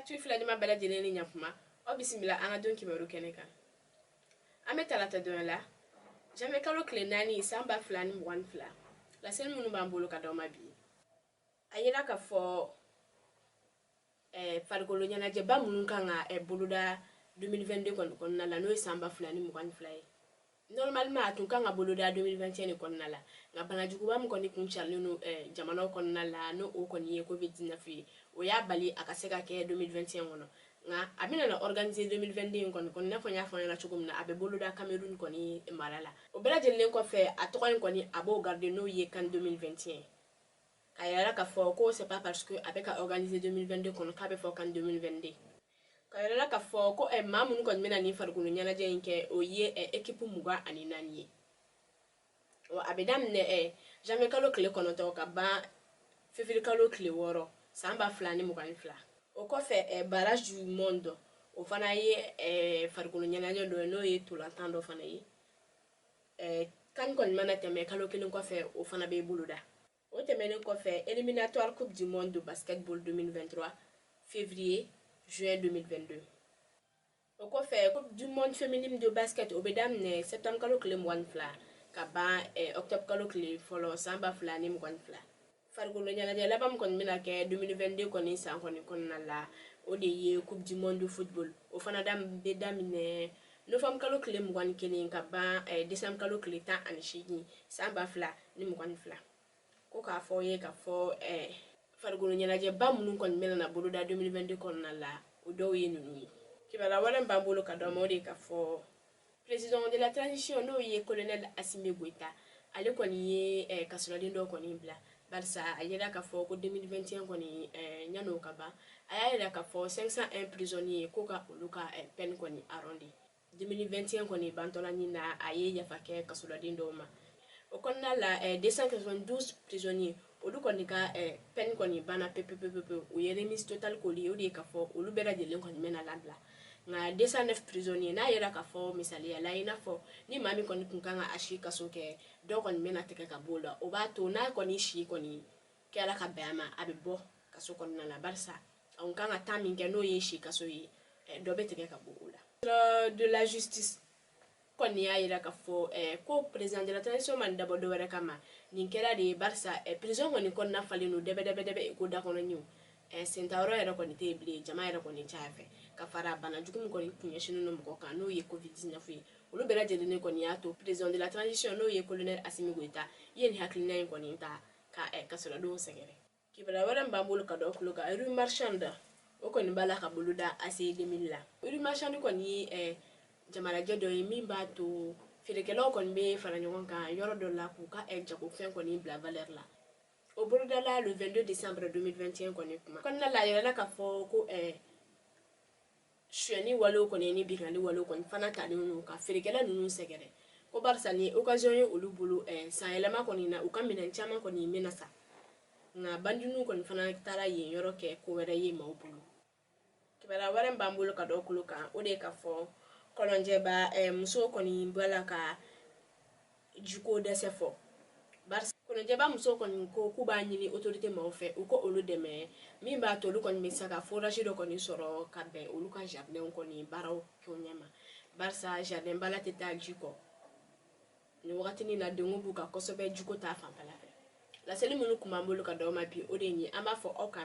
Actu filɛlima bɛɛ lajɛlen ni ɲakuma, aw bisimila an ka don kibaru kɛnɛ kan. An bɛ talata don la, janvier kalo tile 4, san 2022. Laseli minnu b'an bolo ka d'aw ma bi, a yira k'a fɔ farikolo ɲɛnajɛba minnu kan ka boloda 2022 kɔni kɔnɔna la, n'o ye san 2022 ye, normalement a tun kan ka boloda 2021 de kɔnɔna la, nka banajuguba min kɔni kun carilen don jamanaw kɔnɔna la, n'o o kɔni ye Covid-19 ye, o y'a bali a ka se ka kɛ 2021 kɔnɔ. Nka a bɛna na organiser 2022 in kɔni kɔnɔ. I n'a fɔ n y'a fɔ ɲɛna cogo min na, a bɛ boloda Cameroun kɔni mara la. O bɛɛ lajɛlen kɔfɛ, a tɔgɔ in kɔni, a b'o garder, n'o ye CAN 2021. K'a yira k'a fɔ ko c'est pas parce que a bɛ ka organiser 2022 kɔnɔ k'a bɛ fɔ CAN 2022. Ka yira k'a fɔ ko maa minnu kɔni bɛna nin farikolo ɲɛnajɛ in kɛ, o ye équipe 24 ye. Wa a bɛ daminɛ janvier kalo tile 9 ka ban février kalo tile 6, san 2022. O kɔfɛ, barrage du monde, o fana ye farikolo ɲɛnajɛ dɔ ye, n'o ye tolantan dɔ fana ye. CAN kɔni mana tɛmɛ, kalo kelen kɔfɛ, o fana bɛ boloda. O tɛmɛnen kɔfɛ, éliminatoire Coupe du monde de basketball 2023, février juin 2022. O kɔfɛ, Coupe du monde féminine de basket, o bɛ daminɛ septembre kalo tile 22 ka ban octobre kalo tile 1, san 2022. Farikolo ɲɛnajɛ laban min kɔni bɛna kɛ 2022 kɔni san kɔni kɔnɔna la, o de ye Coupe du monde de football. O fana bɛ daminɛ novembre kalo tile 21 ka ban décembre kalo tile 18, san 2022. Ko k'a fɔ ye k'a fɔ farikolo ɲɛnajɛba minnu kɔni bɛna na boloda 2022 kɔnɔna la, o dɔw ye ninnu ye. Kibaruya wɛrɛ min b'an bolo ka d'aw ma, o de ye k'a fɔ président de la transition, n'o ye colonel Assimi Goïta, ale kɔni ye kasoladen dɔw kɔni bila, barisa a yira k'a fɔ ko 2021 kɔni yan'o ka ban, a y'a yira k'a fɔ 501 prisonniers ko ka olu ka peine kɔni arrondi. 2021 kɔni bantɔla nin na, a ye yafa kɛ kasoladen dɔw ma. O kɔnɔna la, 292 prisonniers, olu kɔni ka peine kɔni banna pewu pewu pewu, u ye remise totale k'olu ye. O de ye k'a fɔ olu bɛɛ lajɛlen kɔni bɛna labila. Nka 209 prisonniers, n'a yera k'a fɔ, misaliya la, i n'a fɔ ni maa min kɔni tun kan ka a si kaso kɛ, dɔw kɔni bɛna tigɛ ka b'o la. O b'a to n'a kɔni si kɔni kɛra ka bɛn a ma, a bɛ bɔ kaso kɔnɔna la, barisa a kun kan ka temps min kɛ, n'o ye si kaso ye, dɔ bɛ tigɛ ka bɔ o la. De la justice kɔni y'a yira k'a fɔ ko président de la transition ma nin dabɔ dɔ wɛrɛ kama, nin kɛra de ye barisa prison kɔni kɔnɔna falen don dɛbɛ dɛbɛ dɛbɛ i ko da kɔnɔ ɲinw. Sentayɔrɔ yɛrɛ kɔni tɛ yen bilen, jama yɛrɛ kɔni caya fɛ, ka fara bana jugu min kɔni kun ɲɛsinnen don mɔgɔ kan, n'o ye Covid 19 ye. Olu bɛɛ lajɛlen kɔni y'a to président de la transition, n'o ye colonel Assimi Goïta, i ye nin hakilina in kɔni ta ka kasoladenw sɛgɛrɛ. Kibaruya wɛrɛ min b'an bolo ka d'aw tulo kan, rue marchande, o kɔni b'a la ka boloda ACI 2000 la. Rue marchande kɔni ye jamanajɛ dɔ ye min b'a to feerekɛlaw kɔni bɛ fara ɲɔgɔn kan yɔrɔ dɔ la k'u ka jagofɛn kɔni bila valeur la. O bolodala le 22 décembre 2021 kɔni kuma kɔnɔna la, a yirala k'a fɔ ko suyɛni walew kɔni ni binkanni walew kɔni fana talen don ka feerekɛla ninnu sɛgɛrɛ, ko barisa nin ye occasion ye olu bolo, sanyɛlɛma kɔni na, u ka minɛn caman kɔni mɛna sa. Nka bandiniw kɔni fana taara yen yɔrɔ kɛ ko wɛrɛ ye maaw bolo. Kibaruya wɛrɛ min b'an bolo ka d'aw tulo kan, o de ye k'a fɔ kɔlɔnjɛba musow kɔni b'a la ka jiko dɛsɛ fɔ, barisa kɔlɔnjɛba musow kɔni ko k'u b'a ɲini autorité maaw fɛ, u ko olu dɛmɛ min b'a to olu kɔni bɛ se ka forage dɔ kɔni sɔrɔ ka bɛn olu ka jardin kɔni baaraw kɛ ɲɛ ma, barisa jardin bala tɛ taa ji kɔ. Nin wagatinin na, degun b'u kan kosɛbɛ jiko ta fanfɛla fɛ. Laseli minnu tun b'an bolo ka d'aw ma bi, o de ye nin ye. An b'a fɔ aw kan.